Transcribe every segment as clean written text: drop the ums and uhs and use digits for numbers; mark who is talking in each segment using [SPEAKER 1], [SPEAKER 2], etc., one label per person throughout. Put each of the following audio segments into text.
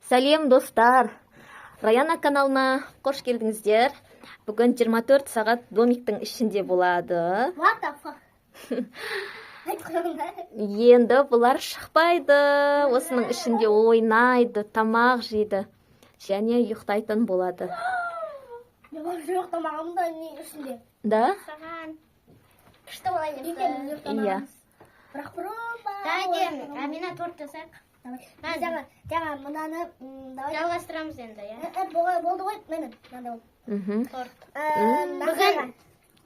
[SPEAKER 1] Сәлем, достар! Раяна каналына қош келдіңіздер. Бүгін 24 сағат домиктің ішінде болады.
[SPEAKER 2] What the fuck? Айтқанымда.
[SPEAKER 1] Енді бұлар шықпайды. Осының ішінде ойнайды, тамақ жейді және ұйықтайтын болады.
[SPEAKER 2] Не бар, жоқ, тамағым да не ішінде.
[SPEAKER 1] Да?
[SPEAKER 3] Саған күшті болайын деп.
[SPEAKER 2] Екеуміз ұйықтамағанбыз. Бірақ бұрын
[SPEAKER 3] Давайте, Амина, торт жасайық.
[SPEAKER 2] Давай. Жаңа мынаны давай.
[SPEAKER 3] Жалғастырамыз енді, иә.
[SPEAKER 2] Болды ғой, міне, мынандай болды.
[SPEAKER 3] Торт.
[SPEAKER 2] Бүгін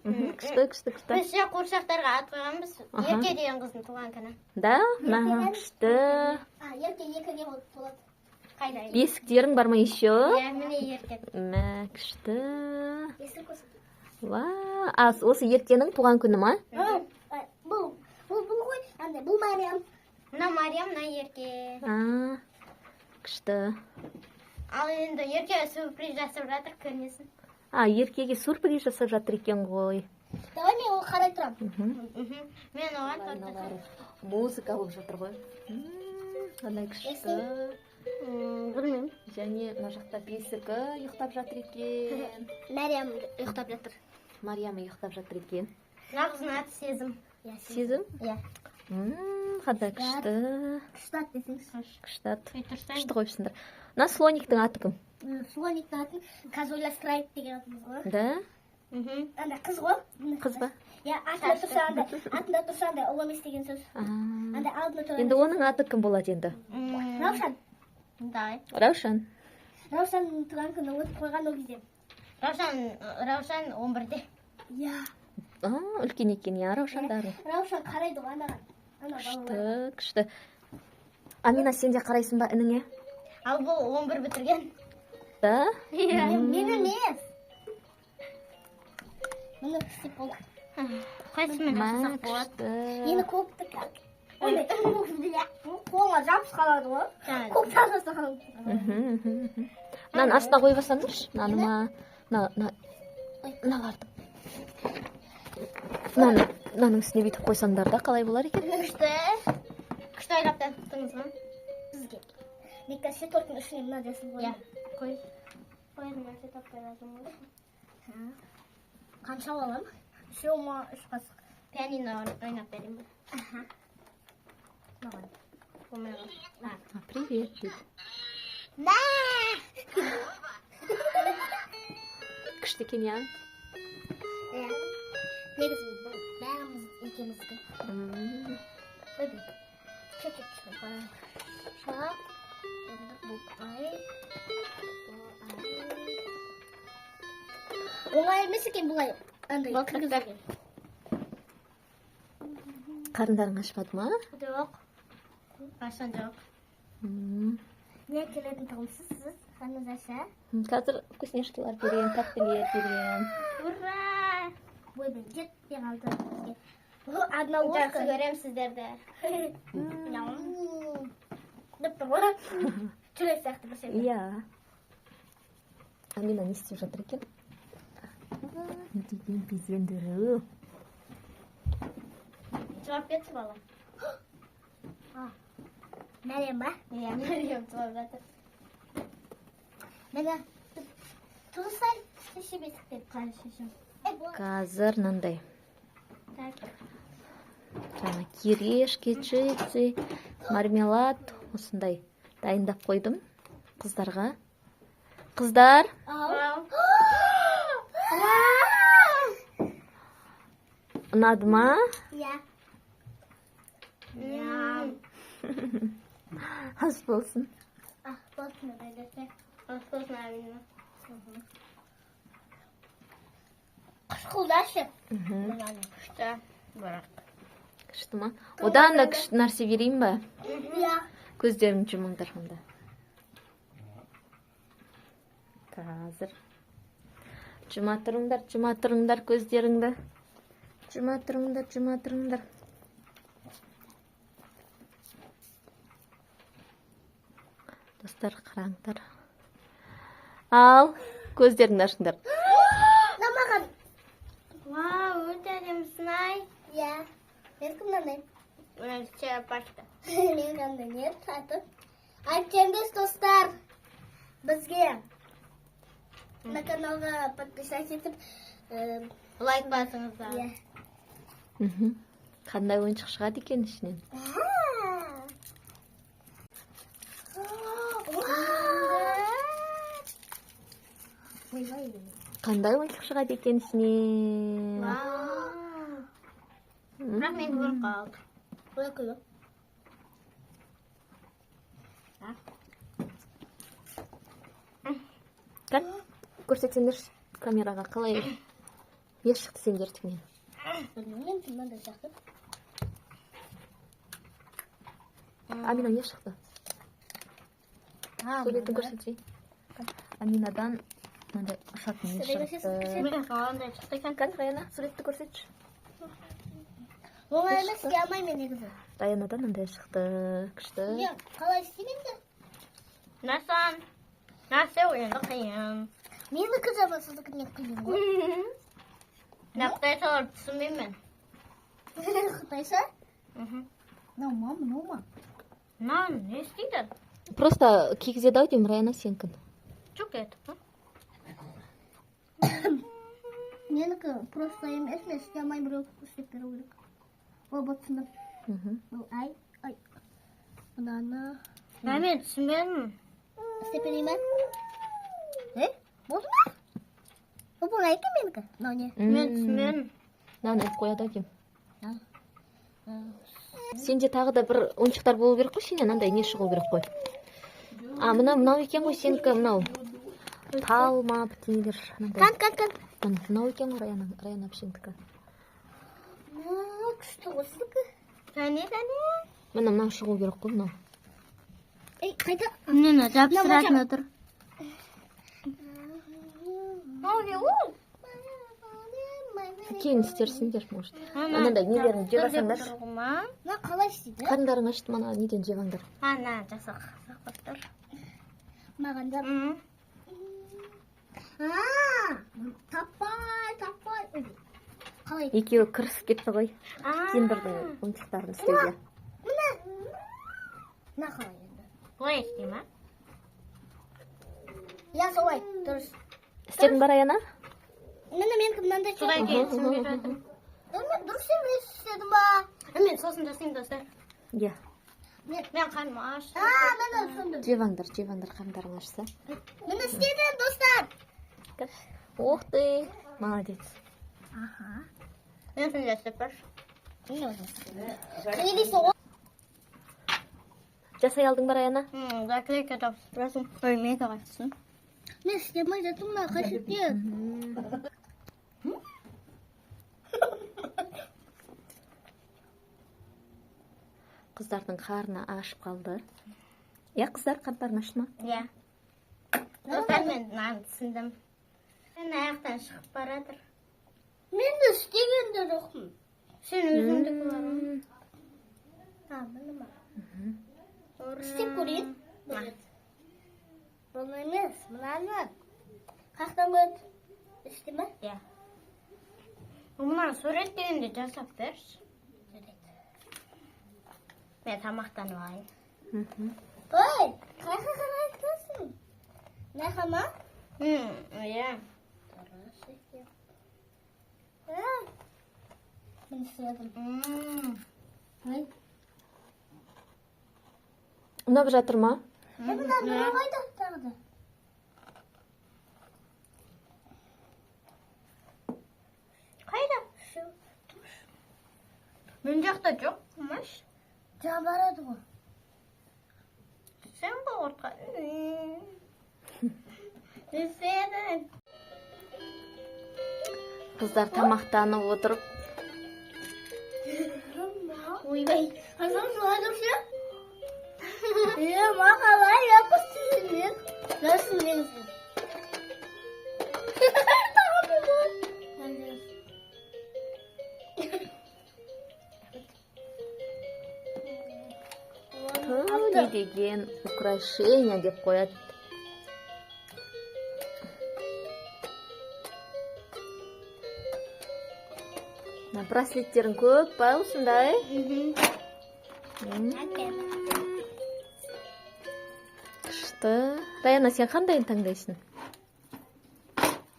[SPEAKER 1] Күшті, күшті, күшті.
[SPEAKER 3] Біз ше қуыршақтарға ат қойғанбыз.
[SPEAKER 1] Аха.
[SPEAKER 3] Ерке деген қыздың туған күні.
[SPEAKER 1] Да? Мә, күшті.
[SPEAKER 2] А, ерке екіге болды, болады.
[SPEAKER 3] Қайда?
[SPEAKER 1] Бесіктерің бар ма еще?
[SPEAKER 3] Иә, міне Ерке.
[SPEAKER 1] Мә, күшті.
[SPEAKER 2] Есіл көрсет.
[SPEAKER 1] Ва, а, осы Еркенің туған күні ма?
[SPEAKER 2] Бұл ғой, андай, бұл Мариям.
[SPEAKER 3] Мына Мариям, мына Ерке.
[SPEAKER 1] А, күшті.
[SPEAKER 3] Ал енді Ерке сюрприз жасап жатыр, көрмесін.
[SPEAKER 1] А, Еркеге сюрприз жасап жатыр екен ғой.
[SPEAKER 2] Давай мен ол қарай тұрамын.
[SPEAKER 3] Мхм. Мен оған торт жасаймын.
[SPEAKER 1] Музыка болып жатыр ғой. Қандай күшті.
[SPEAKER 3] Білмеймін.
[SPEAKER 1] Және мына жақта бесігі ұйықтап жатыр екен.
[SPEAKER 2] Мариям ұйықтап жатыр.
[SPEAKER 1] Мариям ұйықтап жатыр екен.
[SPEAKER 3] Мына қыздың аты Сезім.
[SPEAKER 2] Иә,
[SPEAKER 1] Сезім?
[SPEAKER 2] Иә.
[SPEAKER 1] Қандай күшті.
[SPEAKER 2] Күшті ат десеңші.
[SPEAKER 1] Күшті ат.
[SPEAKER 3] Үй тұрсаң.
[SPEAKER 1] Күшті қойыпсыңдар. Мына слониктің аты кім?
[SPEAKER 2] Слониктің атын қазір ойластырайық деген атымыз ғой.
[SPEAKER 1] Да?
[SPEAKER 3] Мхм.
[SPEAKER 2] Андай қыз ғой.
[SPEAKER 1] Қыз ба?
[SPEAKER 2] Иә, артында тұрса андай, артында тұрса андай ұл емес деген сөз.
[SPEAKER 1] А,
[SPEAKER 2] Андай алдында тұрған.
[SPEAKER 1] енді оның аты кім болады енді?
[SPEAKER 2] Раушан.
[SPEAKER 3] Давай.
[SPEAKER 1] Раушан.
[SPEAKER 2] Раушан туған күні өтіп қойған ол кезде.
[SPEAKER 3] Раушан 11-де.
[SPEAKER 2] Иә.
[SPEAKER 1] А, үлкен екен, иә, Раушандары.
[SPEAKER 2] Раушан қарайды ғой анаған. Ана балалар.
[SPEAKER 1] Күшті, күшті. Амина, сен де қарайсың ба ініңе?
[SPEAKER 3] Ал бұл 11 бітірген.
[SPEAKER 1] Да?
[SPEAKER 3] Иә.
[SPEAKER 2] Мен емес. Міне, істеп болдық.
[SPEAKER 3] Қайсысымен
[SPEAKER 1] Мә,
[SPEAKER 3] жасасақ болады?
[SPEAKER 1] күшті.
[SPEAKER 2] Енді көкті. Ой, қолыңа жабысып қалады ғой.
[SPEAKER 3] Жаңа.
[SPEAKER 2] Көк жасаған.
[SPEAKER 1] Мхм, мхм, мхм. Мынаның астына қойып алсаңдаршы. Мынаны ма? Мына, мына, мыналарды. Мынаны, мынаның үстіне бүйтіп қойсаңдар да қалай болар екен?
[SPEAKER 3] Күшті. Күшті ойлап таптыңыз ғой.
[SPEAKER 2] Бізге. Мне кажется, торттың ішіне мына жасыл
[SPEAKER 3] Иә.
[SPEAKER 2] қойдым.
[SPEAKER 3] Қой. Қойдым, нәрсе таппай жатырмын ғой.
[SPEAKER 2] Қанша аламын? Үшеу ма, үш қасық.
[SPEAKER 3] Пианино ойнап берейін ба?
[SPEAKER 2] Маған.
[SPEAKER 3] Болмай қалды.
[SPEAKER 1] А, привет дейді.
[SPEAKER 2] Мә!
[SPEAKER 1] Күшті екен, иә?
[SPEAKER 2] Иә. Негізі бұл бәріміз екеуміздікі. Ой, блин. Чуть-чуть шығып. Енді бұл ай. Бұл ай. Оңай емес екен бұлай. Андай
[SPEAKER 3] Болды,
[SPEAKER 2] кіргізуге.
[SPEAKER 1] Қарындарың ашпады ма?
[SPEAKER 3] Жоқ. Қашан жоқ.
[SPEAKER 2] Не келетін тұғынсыз сіз, ханым Заша?
[SPEAKER 1] Қазір вкусняшкалар беремін, тәттілер беремін.
[SPEAKER 3] Ура!
[SPEAKER 2] Ой, блин, жетпей қалды бізге. О, одна
[SPEAKER 3] Жақсы
[SPEAKER 2] ложка.
[SPEAKER 3] көремін сіздерді.
[SPEAKER 2] Ням. Деп тұр ғой. Жүрек сияқты бір şey.
[SPEAKER 1] Иә. Амина не істеп жатыр екен? Не деген безендіру.
[SPEAKER 3] Жылап кетші, бала.
[SPEAKER 2] Мәриям ба?
[SPEAKER 3] Иә, Мариям жылап жатыр.
[SPEAKER 2] Міне. Тұрсай, шеше бесік деп.
[SPEAKER 3] Қазір шешем.
[SPEAKER 2] Бұл
[SPEAKER 1] Қазір мынандай
[SPEAKER 3] Так.
[SPEAKER 1] жаңа кирешки, чипсы, мармелад осындай дайындап қойдым қыздарға. Қыздар,
[SPEAKER 2] Ау.
[SPEAKER 3] Вау.
[SPEAKER 1] ұнады ма?
[SPEAKER 2] Иә.
[SPEAKER 3] Ням.
[SPEAKER 1] Ас болсын.
[SPEAKER 2] А, болсын десе.
[SPEAKER 3] Ас болсын, Амина.
[SPEAKER 2] Қышқылдашы.
[SPEAKER 3] Күшті. Бірақ.
[SPEAKER 1] Күшті ма? Одан да күшті нәрсе берейін ба?
[SPEAKER 2] Иә.
[SPEAKER 1] Көздеріңді жұмыңдар онда. Қазір. Жұма тұрыңдар, жұма тұрыңдар көздеріңді. Жұма тұрыңдар, жұма тұрыңдар. Достар, қараңдар. Ал, көздеріңді ашыңдар.
[SPEAKER 2] Мына маған.
[SPEAKER 3] Вау, өте әдемісің ай.
[SPEAKER 2] Иә. Менікі мынандай.
[SPEAKER 3] Мына черепашка.
[SPEAKER 2] Менікі андай не аты? Айтып достар. Мына каналға подписаться етіп,
[SPEAKER 3] Лайк басыңыздар.
[SPEAKER 2] Иә.
[SPEAKER 1] Қандай ойыншық шығады екен ішінен?
[SPEAKER 2] А. Вау! Ойбай.
[SPEAKER 1] Қандай ойыншық шығады екен ішінен?
[SPEAKER 3] Вау. Бірақ мен көріп қалдым.
[SPEAKER 2] Ой, күлі.
[SPEAKER 1] Кән, көрсетсеңдерші камераға, қалай не шықты сендердікінен?
[SPEAKER 2] Білмеймін, мынандай сияқты.
[SPEAKER 1] Амина, не шықты? Суретін көрсетші. Аминадан мынандай ұшатын не шықты?
[SPEAKER 3] Мен қандай шықты екен?
[SPEAKER 1] Кән, Раяна, суретті көрсетші.
[SPEAKER 2] Оңай емес, істей алмаймын мен негізі.
[SPEAKER 1] Раянадан мынандай шықты. Күшті.
[SPEAKER 2] Не, қалай істеймін енді?
[SPEAKER 3] Насан. Насы енді қиын.
[SPEAKER 2] Менікі жаман, сіздікінен қиын ғой.
[SPEAKER 3] Мына қытайшаларды түсінбеймін мен.
[SPEAKER 2] Қытайша?
[SPEAKER 3] Мхм.
[SPEAKER 2] Мынау ма, мынау ма?
[SPEAKER 3] Мынаны не істейді?
[SPEAKER 1] Просто кигізеді ау деймін, Раяна, сенікін.
[SPEAKER 3] Чук етіп па?
[SPEAKER 2] Менікі просто емес, мен істей алмаймын, біреу істеп беру керек. Ол вот түсіндім. Бұл ай, ай. Мынаны
[SPEAKER 3] Мына мен түсінбедім.
[SPEAKER 2] істеп берейін ба? Е, болды ма? Оп оңай екен менікі. Мынау не?
[SPEAKER 3] Мен түсінбедім.
[SPEAKER 1] Мынаны іліп қояды ау деймін.
[SPEAKER 2] А.
[SPEAKER 1] Сенде тағы да бір ойыншықтар болу керек қой, сенен андай не шығу керек қой. А, мына мынау екен ғой сенікі, мынау. Тал ма, бірдеңелер мынандай.
[SPEAKER 2] Кан, кан, кан.
[SPEAKER 1] Міне, мынау екен ғой Раяна, Раяна әпшеңдікі.
[SPEAKER 2] Мә, күшті ғой сіздікі.
[SPEAKER 3] Кәне, кәне.
[SPEAKER 1] Міне, мынау шығу керек қой, мынау.
[SPEAKER 2] Ей, қайда?
[SPEAKER 3] Міне, жабыстыратын отыр. Мынау не ол?
[SPEAKER 1] Кейін істерсіңдер, может. Анандай нелерін жеп алсаңдаршы.
[SPEAKER 3] Ма?
[SPEAKER 2] Мына қалай істейді?
[SPEAKER 1] Қарындарың ашты, мана неден жеп алыңдар.
[SPEAKER 3] Ана, жасақ. Сақтап тұр.
[SPEAKER 2] Маған да.
[SPEAKER 3] М.
[SPEAKER 2] А, таппай, таппай. Ой, қалай?
[SPEAKER 1] Екеуі кірісіп кетті ғой.
[SPEAKER 3] А.
[SPEAKER 1] Киндердің ойыншықтарын істеуге.
[SPEAKER 2] Мына. Мына қалай енді?
[SPEAKER 3] Былай істей ма?
[SPEAKER 2] Иә, солай, дұрыс.
[SPEAKER 1] Істедің ба, Раяна?
[SPEAKER 2] Міне, менікі мынандай
[SPEAKER 3] Солай
[SPEAKER 2] шығады.
[SPEAKER 3] екен, түсінбей жатырмын.
[SPEAKER 2] Мен дұрыс емес істедім ба?
[SPEAKER 3] Мен сосын жасаймын, достар.
[SPEAKER 1] Иә.
[SPEAKER 2] Мен
[SPEAKER 3] Мен қарным аш.
[SPEAKER 2] А, міне түсіндім.
[SPEAKER 1] Жеп алыңдар, жеп алыңдар, қарындарың ашса.
[SPEAKER 2] Міне істедім, достар.
[SPEAKER 1] Ух ты, молодец.
[SPEAKER 2] Аха.
[SPEAKER 3] Мен сен жасап берші.
[SPEAKER 2] Не дейсің ғой?
[SPEAKER 1] Жасай алдың ба, Раяна?
[SPEAKER 3] Заклейка жабыстырасың. Ой, мен қайтсын.
[SPEAKER 2] Мен істемей жатырмын, мына қашып кетті.
[SPEAKER 1] Қыздардың қарны ашып қалды. Иә, қыздар, қарындарың ашты ма?
[SPEAKER 3] Иә. Достар, мен мынаны түсіндім. Мен аяқтан шығып баратыр.
[SPEAKER 2] Мен де істеген де жоқпын.
[SPEAKER 3] Сен өзіңдікі бар ғой.
[SPEAKER 2] А, міне ма? Істеп көрейін. Бұл емес, мынаны. Қаяқтан көрді? Істе ме?
[SPEAKER 3] Иә. Мынаны сурет дегенде жасап берші.
[SPEAKER 2] Жарайды.
[SPEAKER 3] Мен тамақтанып алайын.
[SPEAKER 2] Ой, қаяққа қарай тұрсың? Мына ма?
[SPEAKER 3] Иә.
[SPEAKER 2] Дұрыс екен. А, міне істедім. Ой.
[SPEAKER 1] Ұнап жатыр ма?
[SPEAKER 2] Е, мына біреу қайда тағы да?
[SPEAKER 3] Қайда? Мен жақта жоқ, қумаш.
[SPEAKER 2] Жаңа барады ғой.
[SPEAKER 3] Сен ғой ортқа. Сен.
[SPEAKER 1] Қыздар тамақтанып отырып,
[SPEAKER 2] Ойбай, Хасан жылады ше? Е, маған жабыстырып. Nasıl негізі? Тағы бір ғой.
[SPEAKER 1] Ту, не деген украшение деп қояды. Мына браслеттерің көп па осындай? Күшті. Раяна, сен қандайын таңдайсың?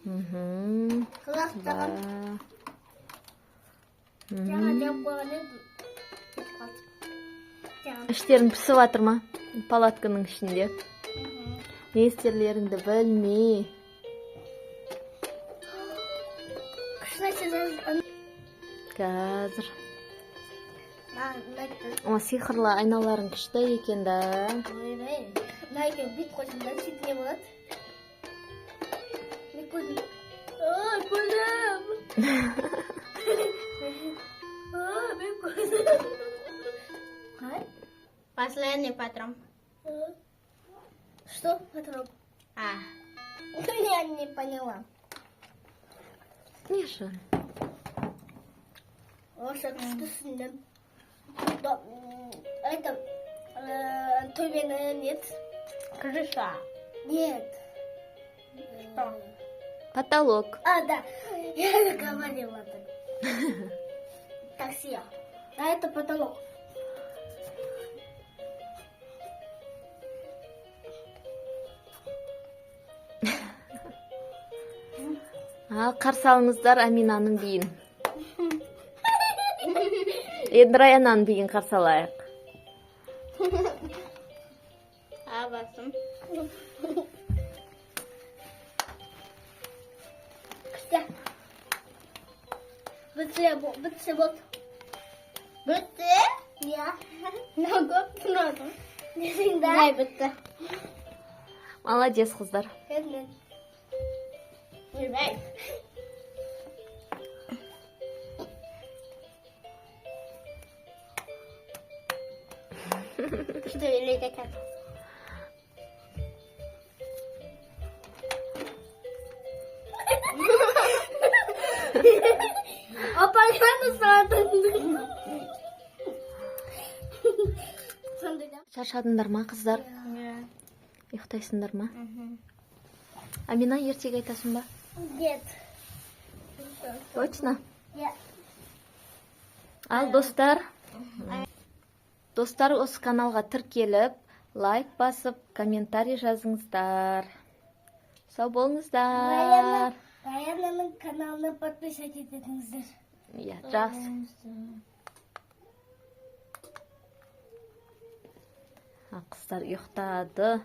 [SPEAKER 2] Құлақтығым. Жаңа жауып қойған едім. Кетіп қалды. Жаңа.
[SPEAKER 1] Іштерің пісіп жатыр ма палатканың ішінде? Не істерлеріңді білмей.
[SPEAKER 2] Күшті нәрсе.
[SPEAKER 1] Қазір.
[SPEAKER 2] Маған ұнайды.
[SPEAKER 1] О, сиқырлы айналарың күшті екен да.
[SPEAKER 2] Ойбай. Мына екеуін бүйтіп қойсам да, сөйтіп не болады? Мен көзім. А, көзім. А, мен көзім. Қалай?
[SPEAKER 3] Последний патрон.
[SPEAKER 2] Что? Патрон?
[SPEAKER 3] А.
[SPEAKER 2] Я не поняла.
[SPEAKER 1] Не жан?
[SPEAKER 2] Осы күшті түсіндім. Да, это төбені нет.
[SPEAKER 3] Крыша.
[SPEAKER 2] Нет.
[SPEAKER 3] Что?
[SPEAKER 1] Потолок.
[SPEAKER 2] А, да. Я говорила так. Такси. А это потолок.
[SPEAKER 1] Ал, қарсы алыңыздар Аминаның биін. Енді Раянаның биін қарсы алайық.
[SPEAKER 3] А, басым.
[SPEAKER 2] Күшті. Бітсе, бітсе болды.
[SPEAKER 3] Бітті?
[SPEAKER 2] Иә.
[SPEAKER 3] Мынау көп тұрады.
[SPEAKER 2] Десең да.
[SPEAKER 3] Былай бітті.
[SPEAKER 1] Молодец, қыздар.
[SPEAKER 2] Мен.
[SPEAKER 3] Ойбай. Күшті билейді екен.
[SPEAKER 2] Апаңнан сұрадым. Сондай да.
[SPEAKER 1] Шаршадыңдар ма, қыздар?
[SPEAKER 3] Иә.
[SPEAKER 1] Ұйықтайсыңдар ма? Амина, ертегі айтасың ба?
[SPEAKER 2] Нет.
[SPEAKER 1] Точно?
[SPEAKER 2] Иә.
[SPEAKER 1] Ал, достар, достар, осы каналға тіркеліп, лайк басып, комментарий жазыңыздар. Сау болыңыздар.
[SPEAKER 2] Раянаның каналына подписать етіңіздер.
[SPEAKER 1] Иә, жақсы. А, қыздар ұйықтады.